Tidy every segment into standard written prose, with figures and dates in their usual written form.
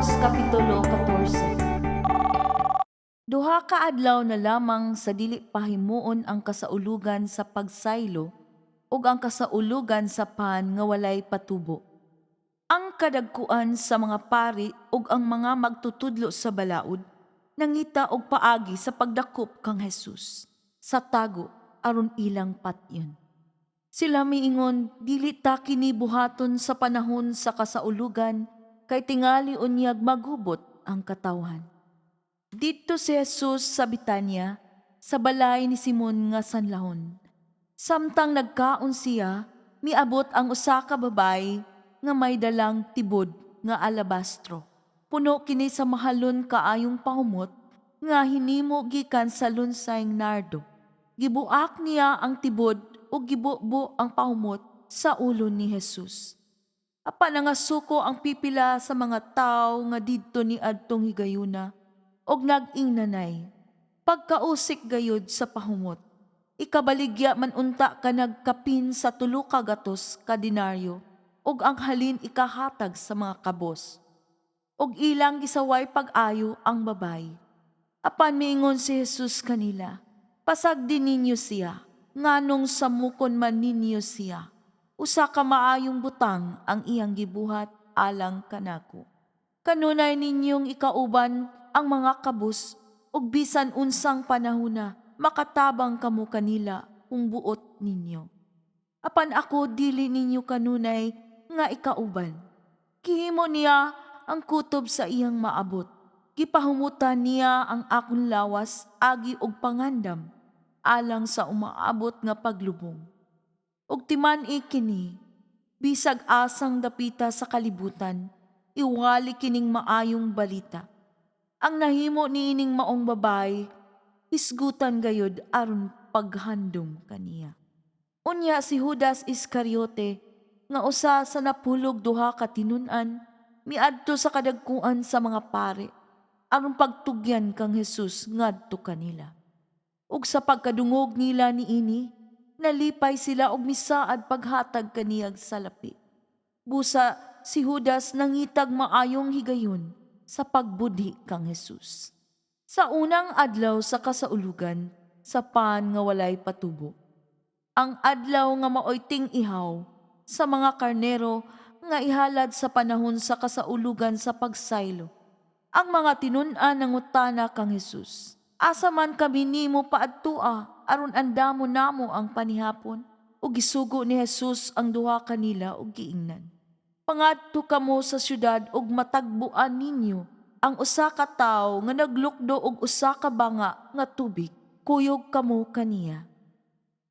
Marcos Kapitulo 14. 2 ka adlaw na lamang sa dili pahimuon ang kasaulugan sa pagsaylo ug ang kasaulugan sa pan nga walay patubo. Ang kadagkuan sa mga pari ug ang mga magtutudlo sa balaod nangita og paagi sa pagdakop kang Jesus sa tago aron ilang patyon. Sila miingon, "Dili ta kini buhaton sa panahon sa kasaulugan kay tingali unyag maghubot ang katawhan." Didto si Jesus sa Bitanya, sa balay ni Simon nga sanlahon. Samtang nagkaon siya, miabot ang usa ka babayi nga may dalang tibod nga alabastro. Puno kini sa mahalon kaayong pahumot nga hinimo gikan sa lunsayng nardo. Gibuak niya ang tibod ug gibubo ang pahumot sa ulo ni Jesus. Apan nangasuko ang pipila sa mga tawo nga didto ni adtong higayuna og nag-ingnanay, "Pagkausik gayud sa pahumot. Ikabaligya man unta kanag kapin sa 300 ka denaryo ug ang halin ikahatag sa mga kabos." Og ilang gisaway pag-ayo ang babayi. Apan miingon si Jesus kanila, "Pasagdi ninyo siya, nganong samukon man ninyo siya? Usa ka maayong butang ang iyang gibuhat alang kanako. Kanunay ninyong ikauban ang mga kabos ug bisan unsang panahona makatabang kamo kanila kung buot ninyo. Apan ako dili ninyo kanunay nga ikauban. Gihimo niya ang kutob sa iyang maabot. Gipahumutan niya ang akong lawas agi og pangandam alang sa umaabot nga paglubong. Ug timan-i kini, bisag asang dapita sa kalibutan, iwali kining maayong balita. Ang nahimo niining maong babayi, hisgutan gayud aron paghandom kaniya." Unya si Judas Iscariote nga usa sa 12 ka tinun-an miadto sa kadagkuan sa mga pare aron pagtugyan kang Jesus ngadto kanila. Ug sa pagkadungog nila niini, nalipay sila og misaad paghatag kaniyag salapi. Busa si Judas nangitag maayong higayon sa pagbudhi kang Jesus. Sa unang adlaw sa kasaulugan, sa pan nga walay patubo, ang adlaw nga maoy ting-ihaw sa mga karnero nga ihalad sa panahon sa kasaulugan sa pagsaylo, ang mga tinun-an nangutana kang Jesus, "Asa man kami nimo paadtua aron andamo namo ang panihapon?" Ug gisugo ni Jesus ang duha kanila ug giingnan, "Pangadto kamo sa syudad ug matagbuan ninyo ang usa ka tawo nga naglukdo og usa ka banga nga tubig. Kuyog kamo kaniya.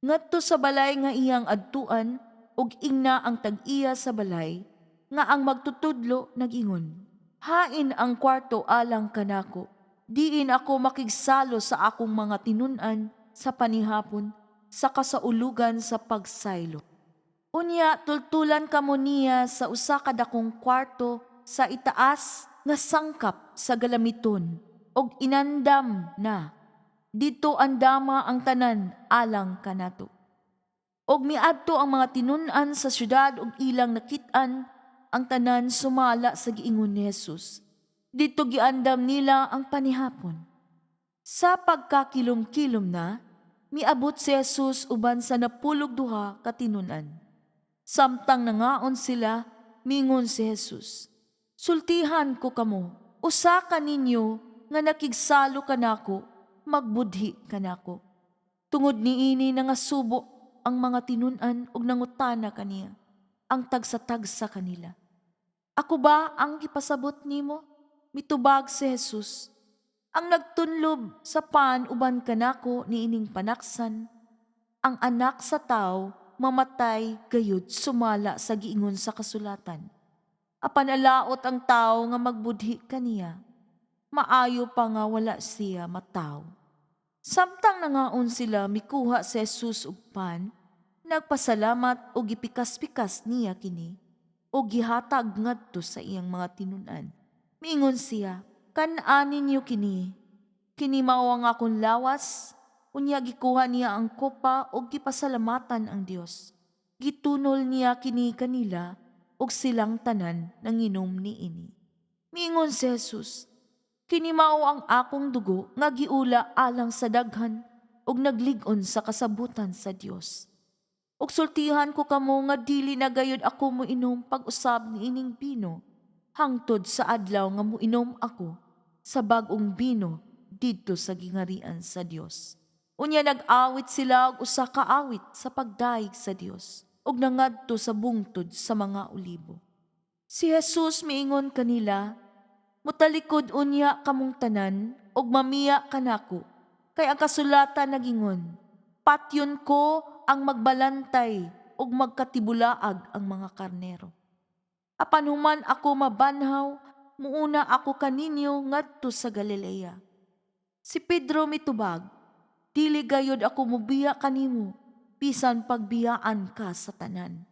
Ngadto sa balay nga iyang adtuan ug ingna ang tag-iya sa balay nga ang magtutudlo nag-ingon, 'Hain ang kwarto alang kanako, diin ako makigsalo sa akong mga tinun-an sa panihapon sa kasaulugan sa pagsaylo?' Unya tultulan kamo niya sa usa ka dakong kwarto sa itaas nga sangkap sa galamiton og inandam na. Didto andama ang tanan alang kanato." Og miadto ang mga tinun-an sa syudad ug ilang nakit-an ang tanan sumala sa giingon ni Jesus. Didto giandam nila ang panihapon. Sa pagkakilom-kilom na, miabot si Jesus uban sa 12 ka tinun-an. Samtang nangaon sila, mingon si Jesus, "Sultihan ko kamo, usa ka ninyo nga nakigsalo kanako, magbudhi kanako." Tungod niini nangasubo ang mga tinun-an ug nangutana kaniya ang tagsa-tagsa kanila, "Ako ba ang gipasabot nimo?" Mitubag si Jesus, "Ang nagtunlob sa pan uban kanako niining panaksan. Ang Anak sa Tao mamatay gayud sumala sa giingon sa kasulatan. Apan alaot ang tao nga magbudhi kaniya. Maayo pa nga wala siya matawo." Samtang nangaon sila, mikuha si Jesus og pan, nagpasalamat og gipikas-pikas niya kini ug gihatag ngadto sa iyang mga tinun-an. Miingon siya, "Kan-a ninyo kini. Kini mao ang akong lawas." Unya gikuha niya ang kopa ug gipasalamatan ang Dios. Gitunol niya kini kanila ug silang tanan nanginom niini. Miingon si Jesus, "Kini mao ang akong dugo nga giula alang sa daghan ug naglig-on sa kasabutan sa Dios. Ug sultihan ko kamo nga dili na gayud ako moinom pag-usab niining bino hangtod sa adlaw nga moinom ako sa bag-ong bino didto sa gingharian sa Dios." Unya nag-awit sila og usa ka awit sa pagdayeg sa Dios ug nangadto sa bungtod sa mga Olibo. Si Jesus miingon kanila, "Mutalikod unya kamong tanan ug mamiya kanako, kay ang kasulatan nagingon, 'Patyon ko ang magbalantay ug magkatibulaag ang mga karnero.' Apan human ako mabanhaw, muuna ako kaninyo ngadto sa Galilea." Si Pedro mitubag, "Dili gayud ako mubiya kanimo, bisan pagbiyaan ka sa tanan."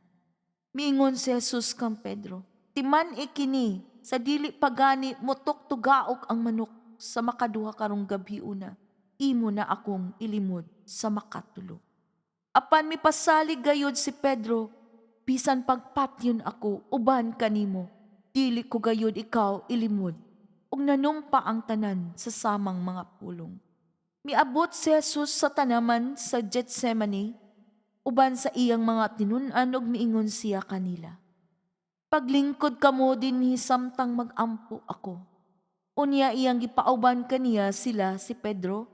Miingon si Jesus kang Pedro, "Timan-i kini, sa dili pa gani motoktugaok ang manok sa makaduha karong gabhiona, imo na akong ilimod sa makatulo." Apan mipasalig gayud si Pedro, "Bisan pagpatyon ako uban kanimo, dili ko gayud ikaw ilimod." Ug nanumpa ang tanan sa samang mga pulong. Miabot si Jesus sa tanaman sa Getsemane uban sa iyang mga tinun-an ug miingon siya kanila, "Paglingkod kamo dinhi samtang mag-ampo ako." Unya iyang gipauban kaniya sila si Pedro,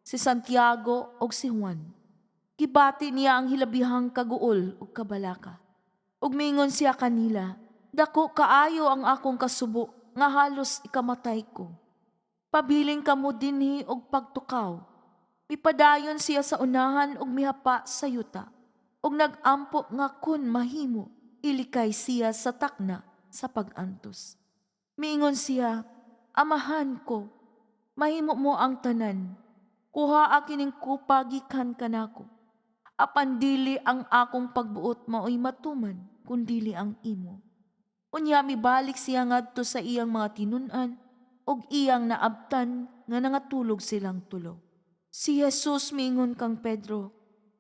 si Santiago ug si Juan. Gibati niya ang hilabihang kaguol ug kabalaka. Ug miingon siya kanila, "Dako kaayo ang akong kasubo nga halos ikamatay ko. Pabilin kamo dinhi og pagtukaw." Mipadayon siya sa unahan ug mihapa sa yuta ug nag-ampo nga kun mahimo, ilikay siya sa takna sa pag-antos. Miingon siya, "Amahan ko, mahimo mo ang tanan. Kuhaa kining kupa gikan kanako. Apan dili ang akong pagbuot mao'y matuman, kundili ang imo." Unya mibalik siya ngadto sa iyang mga tinun-an ug iyang naabtan nga nangatulog silang tulo. Si Jesus miingon kang Pedro,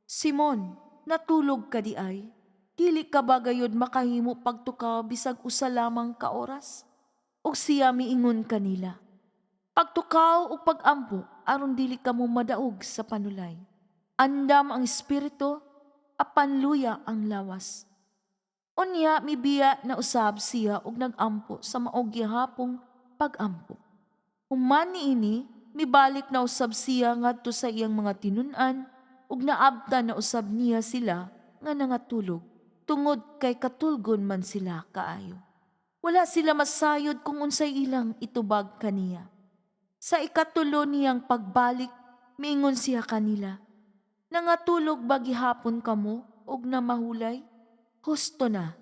"Simon, natulog ka diay? Dili ka ba gayud makahimo pagtukaw bisag usa lamang ka oras?" Ug siya miingon kanila, "Pagtukaw ug pagampo aron dili kamo madaog sa panulay. Andam ang espiritu, apan luya ang lawas." Unya mibiya na usab siya ug nagampo sa mao gihapong pagampo. Human niini, mibalik na usab siya ngadto sa iyang mga tinun-an ug naabtan na usab niya sila nga nangatulog tungod kay katulgon man sila kaayo. Wala sila masayod kung unsay ilang itubag kaniya. Sa ikatulo niyang pagbalik, miingon siya kanila, "Nangatulog ba gihapon kamo og namahulay? Husto na.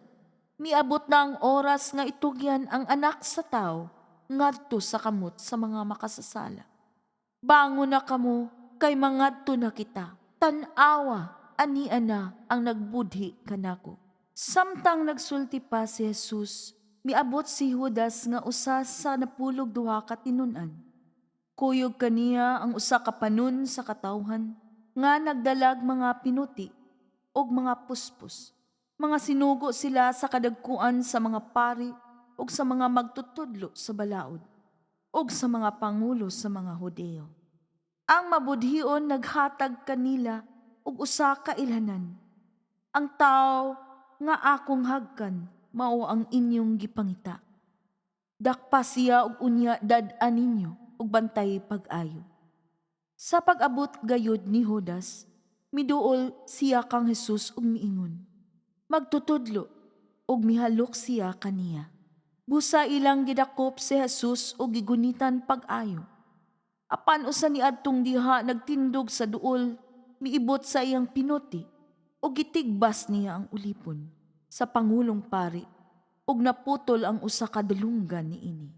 Miabot na ang oras nga itugyan ang Anak sa Tao ngadto sa kamot sa mga makasasala. Bangon na kamo, kay mangadto na kita. Tan-awa, ania na ang nagbudhi kanako." Samtang nagsulti pa si Jesus, miabot si Judas nga usa sa 12 ka tinun-an. Kuyog kaniya ang usa ka panon sa katawhan nga nagdalag mga pinuti ug mga puspos. Mga sinugo sila sa kadagkuan sa mga pari ug sa mga magtutudlo sa balaod ug sa mga pangulo sa mga Hudeo. Ang mabudhion naghatag kanila og usa ka ilhanan, "Ang tawo nga akong hagkan mao ang inyong gipangita. Dakpa siya ug unya dad-a ninyo ug bantay pag-ayo." Sa pag-abot gayud ni Judas, miduol siya kang Jesus ug miingon, "Magtutudlo," ug mihalok siya kaniya. Busa ilang gidakop si Jesus ug gigunitan pag-ayo. Apan usa niadtong diha nagtindog sa duol, miibot sa iyang pinuti ug gitigbas niya ang ulipon sa pangulong pari ug naputol ang usa ka dalunggan niini.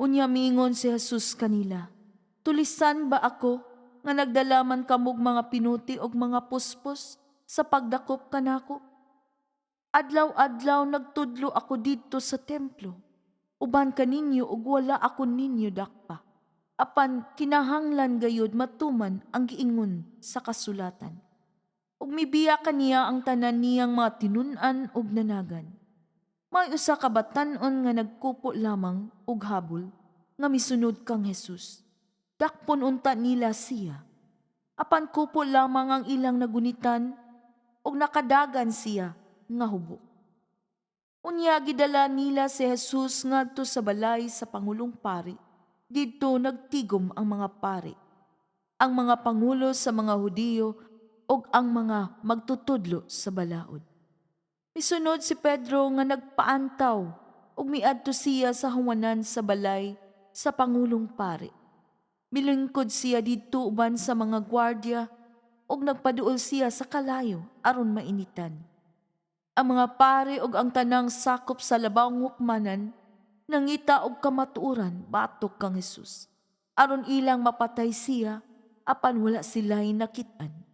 Unya miingon si Jesus kanila, "Tulisan ba ako nga nagdala man kamog mga pinuti ug mga puspos sa pagdakop kanako? Adlaw-adlaw nagtudlo ako didto sa templo uban kaninyo ug wala ako ninyo dakpa. Apan kinahanglan gayud matuman ang giingon sa kasulatan." Ug mibiya kaniya ang tanan niyang mga tinun-an ug nanagan. May usa ka batan-on nga nagkupo lamang og habol nga misunod kang Jesus. Dakpon unta nila siya. Apan kupo lamang ang ilang nagunitan ug nakadagan siya nga hubo. Unya gidala nila si Jesus ngadto sa balay sa pangulong pari. Didto nagtigom ang mga pari, ang mga pangulo sa mga Hudiyo ug ang mga magtutudlo sa balaod. Misunod si Pedro nga nagpaantaw ug miadto siya sa huwanan sa balay sa pangulong pari. Milingkod siya didto uban sa mga gwardya ug nagpaduol siya sa kalayo aron mainitan. Ang mga pari ug ang tanang sakop sa labawng hukmanan nangita og kamatuoran batok kang Jesus aron ilang mapatay siya, apan wala sila'y nakit-an.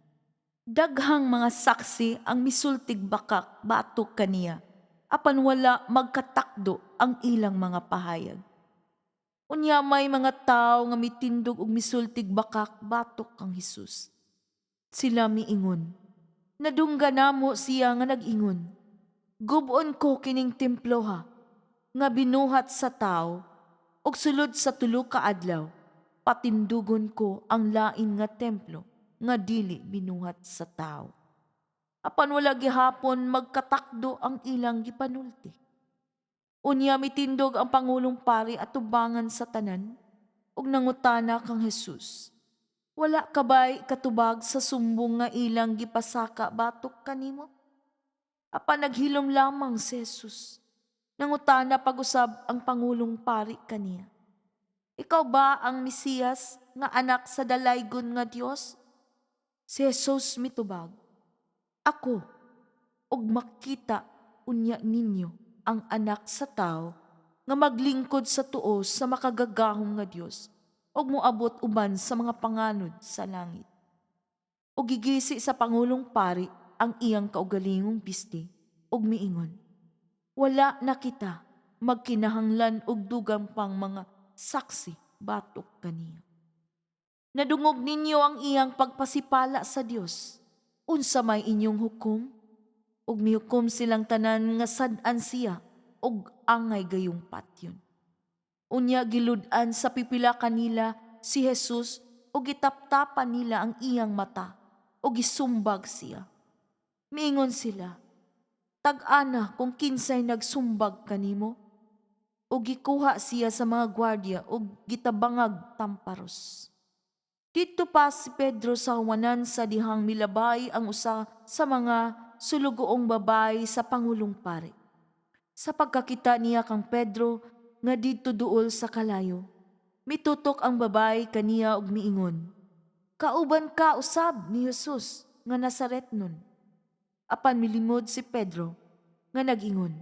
Daghang mga saksi ang misultig bakak batok kaniya, apan wala magkatakdo ang ilang mga pahayag. Unya may mga tawo nga mitindog og misultig bakak batok kang Jesus. Sila miingon, "Nadunggan namo siya nga nag-ingon, 'Gub-on ko kining temploha nga binuhat sa tao ug sulod sa 3 ka adlaw patindugon ko ang lain nga templo nga dili binuhat sa tao.'" Apan wala gihapon magkatakdo ang ilang gipanulti. Unya mitindog ang pangulong pari atubangan sa tanan ug nangutana kang Jesus, "Wala ka ba'y katubag sa sumbong nga ilang gipasaka batok kanimo?" Apan naghilom lamang si Jesus. Nangutana pag-usab ang pangulong pari kaniya, "Ikaw ba ang Mesiyas nga anak sa dalaygon nga Dios?" Si Jesus mitubag, "Ako, ug makita unya ninyo ang Anak sa Tao nga maglingkod sa tuo sa makagagahom nga Dios ug moabot uban sa mga panganod sa langit." Ug gigisi sa pangulong pari ang iyang kaugalingong bisti ug miingon, "Wala na kita magkinahanglan og dugang pang mga saksi batok kaniya. Nadungog ninyo ang iyang pagpasipala sa Dios. Unsa may inyong hukom?" Ug mihukom silang tanan nga sad-an siya ug angay gayong patyon. Unya gilud-an sa pipila kanila si Jesus ug gitaptapan nila ang iyang mata ug gisumbag siya. Miingon sila, "Tag-ana kung kinsay nagsumbag kanimo." Ug gikuha siya sa mga gwardya ug gitabangag tamparos. Didto pa si Pedro sa huwanan sa dihang milabay ang usa sa mga sulugoong babae sa pangulong pari. Sa pagkakita niya kang Pedro nga didto duol sa kalayo, mitutok ang babae kaniya ug miingon, "Kauban ka usab ni Jesus nga Nazaretnon." Apan milimod si Pedro nga nag-ingon,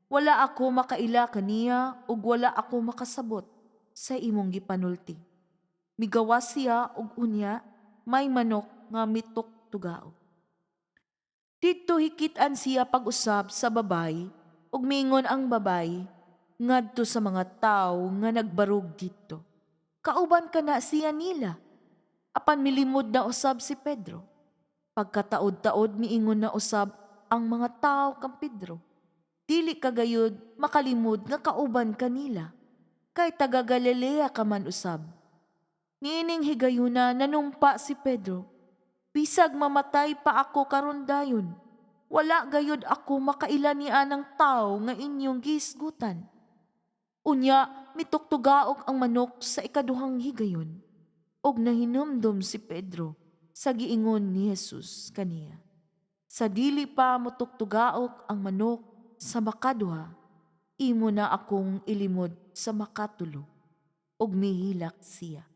"Wala ako makaila kaniya ug wala ako makasabot sa imong gipanulti." Migawas siya ug unya may manok nga mituktugaok. Didto hikit-an siya pag-usab sa babayi ug miingon ang babayi ngadto sa mga tawo nga nagbarog didto, "Kauban kana siya nila." Apan milimod na usab si Pedro. Pagkataod-taod miingon na usab ang mga tawo kang Pedro, "Dili ka gayud makalimod nga kauban kanila. Kay taga Galilea ka man usab." Niining higayuna nanumpa si Pedro, "Bisag mamatay pa ako karon dayon, wala gayud ako makaila nianang tawo nga inyong gihisgutan." Unya mituktugaok ang manok sa ikaduhang higayon, ug nahinumdom si Pedro sa giingon ni Jesus kaniya, "Sa dili pa motuktugaok ang manok sa makaduha, imo na akong ilimod sa makatulo." Ug mihilak siya.